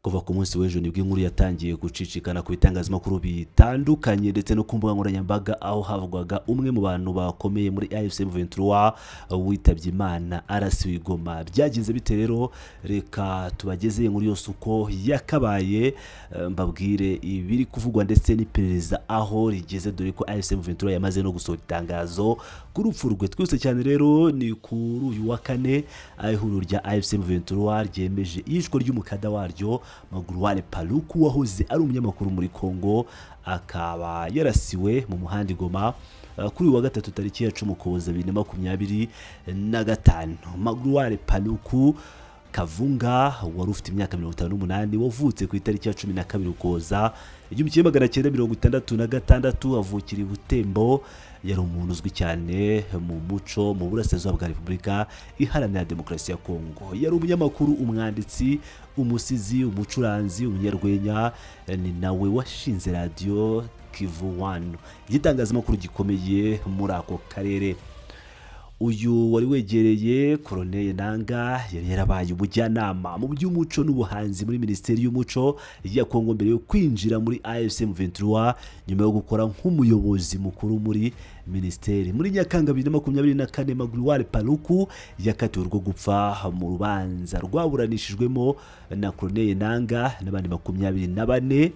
Kuva ku munsi w'ejo nibwo inkuru yatangiye gucicikana ku bitangazamakuru bitandukanye ndetse no ku mbuga nkoranyambaga, aho havugwaga umwe mu bantu bakomeye muri AFC M23 witabye Imana arasiwe i Goma. Byagenze bite rero? Reka tubageze inkuru yose uko yakabaye, mbabwire ibiri kuvugwa ndetse n'iperereza aho rigeze, dore ko AFC M23 yamaze no gusohora itangazo ku rupfu rwe. Twese cyane rero ni kuri uyu wa kane aho ihuriro rya AFC M23 ryemeje iyicwa ry'umukada waryo Magloire Paluku, wahoze ari umunyamakuru muri Congo, akaba yarasiwe mu muhanda i Goma kuri uyu wa gatatu tariki ya 10 Ukuboza 2025. Magloire Paluku Kavunga wari ufite imyaka 58, wavutse ku itariki ya 12 Ukuboza 1966, avukira i Butembo, yari umuntu uzwi cyane mu muco mu burasirazuba bwa Repubulika Iharanira Demokarasi ya Kongo. Yari umunyamakuru, umwanditsi, umusizi, umucuranzi, umunyarwenya. Ni nawe washinze Radiyo Kivu One, igitangazamakuru gikomeye muri ako karere. Uyu wari wegereye Corneille Nanga yari yarabaye umujyanama mu by'umuco n'ubuhanzi muri Minisiteri y'Umuco ya Kongo mbere yo kwinjira muri AFC M23, nyuma yo gukora nk'umuyobozi mukuru muri minisiteri. Muri Nyakanga 2024, Magloire Paluku yakatiwe urwo gupfa mu rubanza rwaburanishijwemo na Corneille Nanga n'abandi 24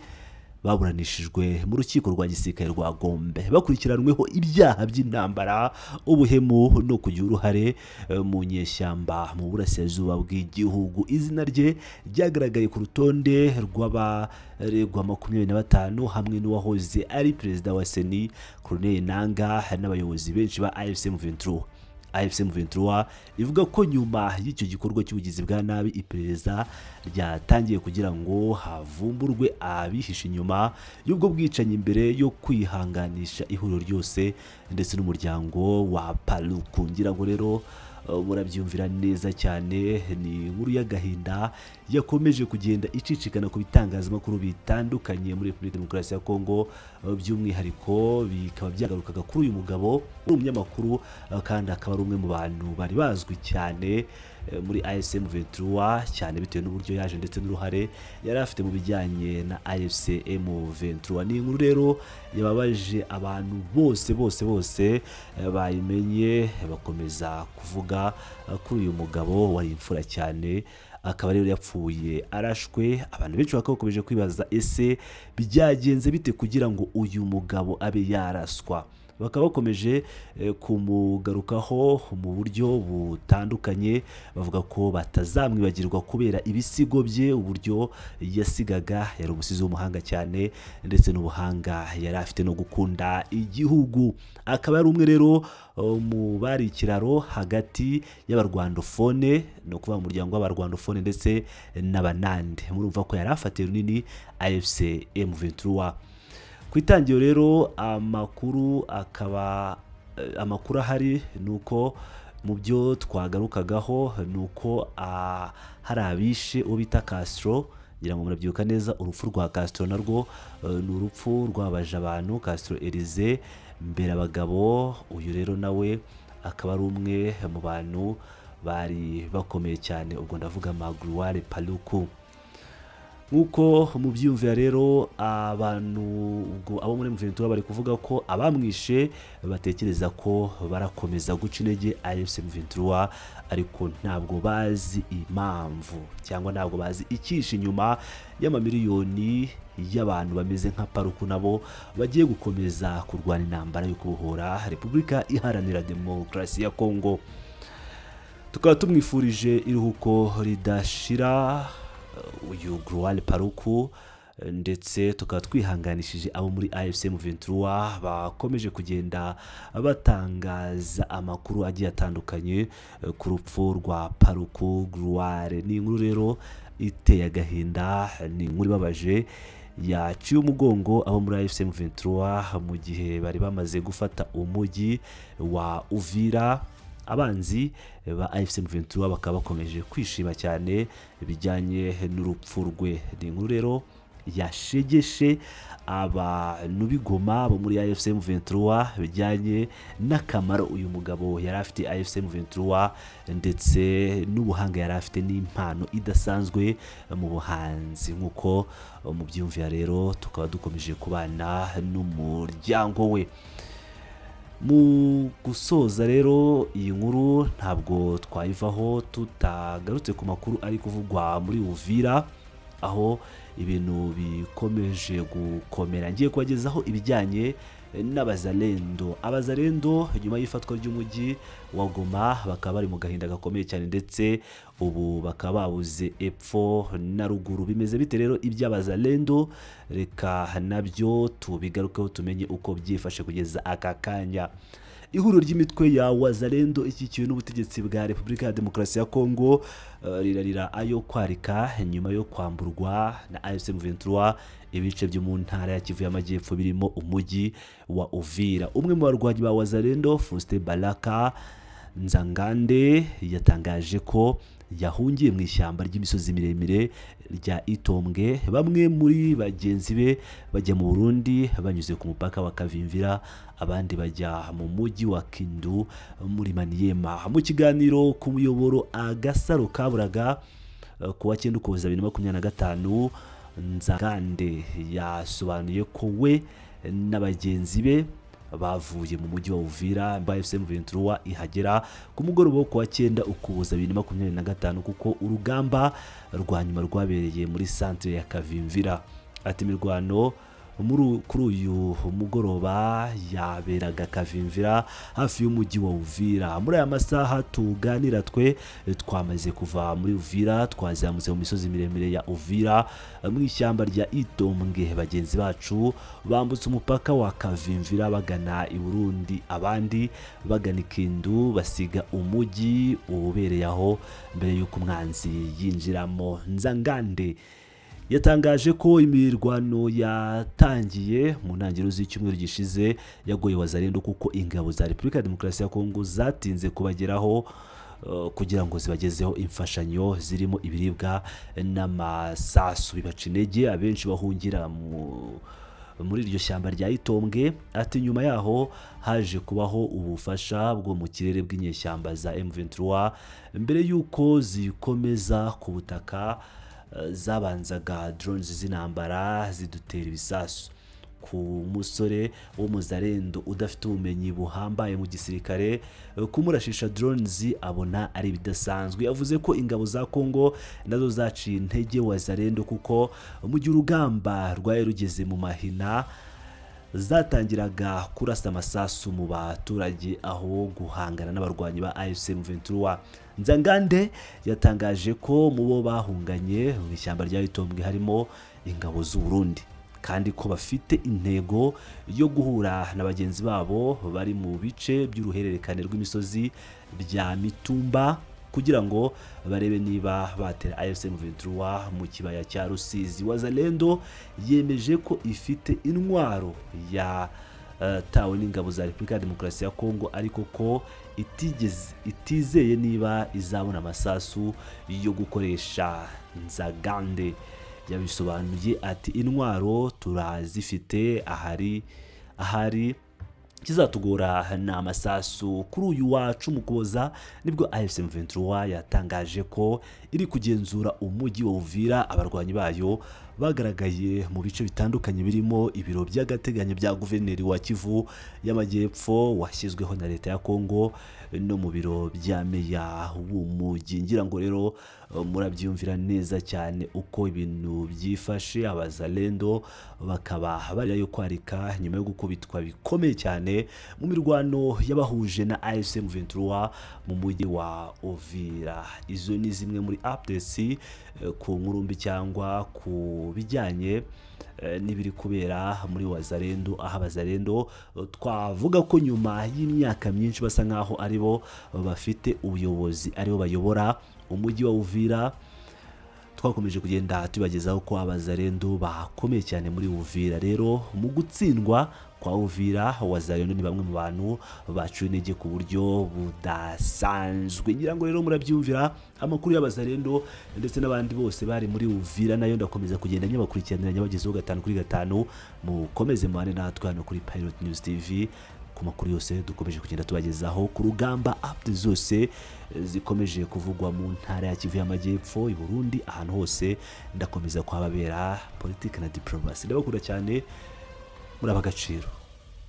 baburanishijwe mu rukiko rwa gisirikare rwa Gombe, bakurikiranweho ibyaha by'intambara, ubuhemu no kugira uruhare mu nyeshyamba mu burasirazuba bw'igihugu. Izina rye ryagaragaye ku rutonde rw'abaregwa 25 hamwe n'uwahoze ari perezida wa CENI Corneille Nanga n'abayobozi benshi ba AFC M23. AFC M23 ivuga ko nyuma y'icyo gikorwa cy'ubugizi bwa nabi iperereza ryatangiye kugira ngo havumburwe abihishe inyuma y'ubwo bwicanyi, mbere yo kwihanganisha ihuriro ryose ndetse n'umuryango wa Paluku. Ngira ngo rero murabyumvira neza cyane, ni inkuru y'agahinda yakomeje kugenda icicikana ku bitangazamakuru bitandukanye muri Repubulika Demokarasi ya Kongo, by'umwihariko bikaba byagarukaga kuri uyu mugabo uri umunyamakuru, kandi akaba ari umwe mu bantu bari bazwi cyane muri AFC M23 cyane, bitewe n'uburyo yaje ndetse n'uruhare yari afite mu bijyanye na AFC M23. Ni inkuru rero yababaje abantu bose bose bose bayimenye, bakomeza kuvuga kuri uyu mugabo wari imfura cyane, akaba rero yapfuye arashwe. Abantu benshi bakaba bakomeje kwibaza: ese byagenze bite kugira ngo uyu mugabo abe yaraswa? Bakaba bakomeje kumugarukaho mu buryo butandukanye, bavuga ko batazamwibagirwa kubera ibisigo bye, uburyo yasigaga, yari umusizi w'umuhanga cyane, ndetse n'ubuhanga yari afite no gukunda igihugu. Akaba yari umwe rero mu bari ikiraro hagati y'abarwandofone, ni ukuvuga umuryango w'abarwandofone ndetse n'abanande. Murumva ko yari afatiye runini AFC M23. Ku itangiro rero amakuru akaba amakuru ahari ni uko mu byo twagarukagaho ni uko hari abishe uwo bita Castro. Ngira ngo murabyibuka neza urupfu rwa Castro, narwo ni urupfu rwabaje abantu. Castro Elize mbere abagabo, uyu rero nawe akaba ari umwe mu bantu bari bakomeye cyane, ubwo ndavuga Magloire Paluku. Nk'uko mubyiyumvira rero, abantu ubwo abo muri M23 bari kuvuga ko abamwishe batekereza ko barakomeza guca intege AFC M23, ariko ntabwo bazi impamvu cyangwa ntabwo bazi icyishe inyuma y'amamiliyoni y'abantu bameze nka Paluku, nabo bagiye gukomeza kurwana intambara yo kubohora Repubulika Iharanira Demokarasi ya Kongo. Tukaba tumwifurije iruhuko ridashira uyu Gloire Paluku, ndetse tukaba twihanganishije abo muri AFC M23 bakomeje kugenda batangaza amakuru agiye atandukanye ku rupfu rwa Paluku Gloire. Ni inkuru rero iteye agahinda, ni inkuru ibabaje yaciye umugongo abo muri AFC M23 mu gihe bari bamaze gufata umujyi wa Uvira. Abanzi ba AFC M23 bakaba bakomeje kwishima cyane bijyanye n'urupfu rwe. Ni inkuru rero Yashegeshe abantu b'Igoma bo muri AFC M23 bijyanye n'akamaro uyu mugabo yari afite AFC M23, ndetse n'ubuhanga yari afite n'impano idasanzwe mu buhanzi. Nk'uko mubyiyumvira rero, tukaba dukomeje kubana n'umuryango we. Mu gusoza rero iyi nkuru, ntabwo twayivaho tutagarutse ku makuru ari kuvugwa muri Uvira, aho ibintu bikomeje gukomera. Ngiye kubagezaho ibijyanye n'Abazalendo. Abazalendo nyuma y'ifatwa ry'umujyi wa Goma bakaba bari mu gahinda gakomeye cyane, ndetse ubu bakaba babuze epfo na ruguru. Bimeze bite rero iby'Abazalendo? Reka nabyo tubigarukeho, tumenye uko byifashe kugeza aka kanya. Ihuriro ry'imitwe ya Wazalendo ishyigikiwe n'ubutegetsi bwa Repubulika ya Demokarasi ya Kongo rirarira ayo kwarika nyuma yo kwamburwa na AFC M23 ibice byo mu ntara ya Kivu y'Amajyepfo birimo umujyi wa Uvira. Umwe mu barwanyi ba Wazalendo, Faustin Baraka Nzangande, yatangaje ko yahungiye mu ishyamba ry'imisozi miremire rya Itombwe. Bamwe muri bagenzi be bajya mu Burundi banyuze ku mupaka wa Kavimvira, abandi bajya mu mujyi wa Kindu muri Maniema. Mu kiganiro ku muyoboro Agasaro Kaburaga ku wa 9 Ukuboza 2025, Nzangande yasobanuye ko we na bagenzi be bavuye mu mujyi wa Uvira ba AFC M23 ihagera ku mugoroba wo ku wa 9 Ukuboza 2025, kuko urugamba rwa nyuma rwabereye muri centre ya Kavimvira. Ati: "Imirwano kuri uyu mugoroba yaberaga Kavimvira, hafi y'umujyi wa Uvira. Muri aya masaha tuganira, twe twamaze kuva muri Uvira, twazamutse mu misozi miremire ya Uvira mu ishyamba rya Itombwe. Bagenzi bacu bambutse umupaka wa Kavimvira bagana i Burundi, abandi bagana Ikindu, basiga umujyi ubereye aho mbere y'uko umwanzi yinjiramo." Nzangande yatangaje ko imirwano yatangiye mu ntangiriro z'icyumweru gishize yagoye Wazalendo, kuko ingabo za Repubulika ya Demokarasi ya Kongo zatinze kubageraho kugira ngo zibagezeho imfashanyo zirimo ibiribwa n'amasasu, bibaca intege, abenshi bahungira muri iryo shyamba rya Itombwe. Ati: "Nyuma yaho haje kubaho ubufasha bwo mu kirere bw'inyeshyamba za M23 mbere y'uko zikomeza ku butaka. Zabanzaga drones z'intambara zidutera ibisasu. Ku musore w'umuzarendo udafite ubumenyi buhambaye mu gisirikare, kumurashisha drones abona ari ibidasanzwe." Yavuze ko ingabo za Kongo nazo zaciye intege Wazalendo, kuko mu gihe urugamba rwari rugeze mu mahina zatangiraga kurasa amasasu mu baturage aho guhangana n'abarwanyi ba AFC M23. Nzangande yatangaje ko mu bo bahunganye mu ishyamba rya Itombwe harimo ingabo z'u Burundi, kandi ko bafite intego yo guhura na bagenzi babo bari mu bice by'uruhererekane rw'imisozi bya Mitumba kugira ngo barebe niba batera AFC M23 mu kibaya cya Rusizi. Wazalendo yemeje ko ifite intwaro yatawe n'ingabo za Repubulika ya Demokarasi ya Kongo, ariko ko itigeze itizeye niba izabona amasasu yo gukoresha. Nzagande yabisobanuye ati: "Intwaro turazifite, ahari kizatugora ni amasasu." Kuri uyu wa 10 Ukuboza nibwo AFC M23 yatangaje ko iri kugenzura umujyi wa Uvira. Abarwanyi bayo bagaragaye mu bice bitandukanye birimo ibiro by'agateganyo bya guverineri wa Kivu y'Amajyepfo washyizweho na leta ya Kongo no mu biro bya meya w'umujyi. Ngira ngo rero murabyiyumvira neza cyane uko ibintu byifashe. Abazalendo bakaba bariyo kwarika nyuma yo gukubitwa bikomeye cyane mu mirwano yabahuje na AFC M23 mu mujyi wa Uvira. Izo ni zimwe muri updates ku nkuru mbi cyangwa ku bijyanye n'ibiri kubera muri Wazalendo, aho Abazalendo twavuga ko nyuma y'imyaka myinshi basa nkaho aribo bafite ubuyobozi, aribo bayobora umujyi wa Uvira. Twakomeje kugenda tubagezaho ko Abazarendo bakomeye cyane muri Uvira. Rero mu gutsindwa kwa Uvira, Wazarendo ni bamwe mu bantu baciwe intege ku buryo budasanzwe. Ngira ngo rero murabyumvira amakuru y'Abazarendo ndetse n'abandi bose bari muri Uvira, nayo ndakomeza kugenda nyabakurikiranira, nyabagezeho 5 kuri 5. Mukomeze mubane natwe hano kuri Pilot News TV ku makuru yose dukomeje kugenda tubagezaho ku rugamba, update zose zikomeje kuvugwa mu ntara ya Kivu y'Amajyepfo, i Burundi, ahantu hose ndakomeza kuhababera. Politiki na diplomasi, ndabakunda cyane, muri ab'agaciro.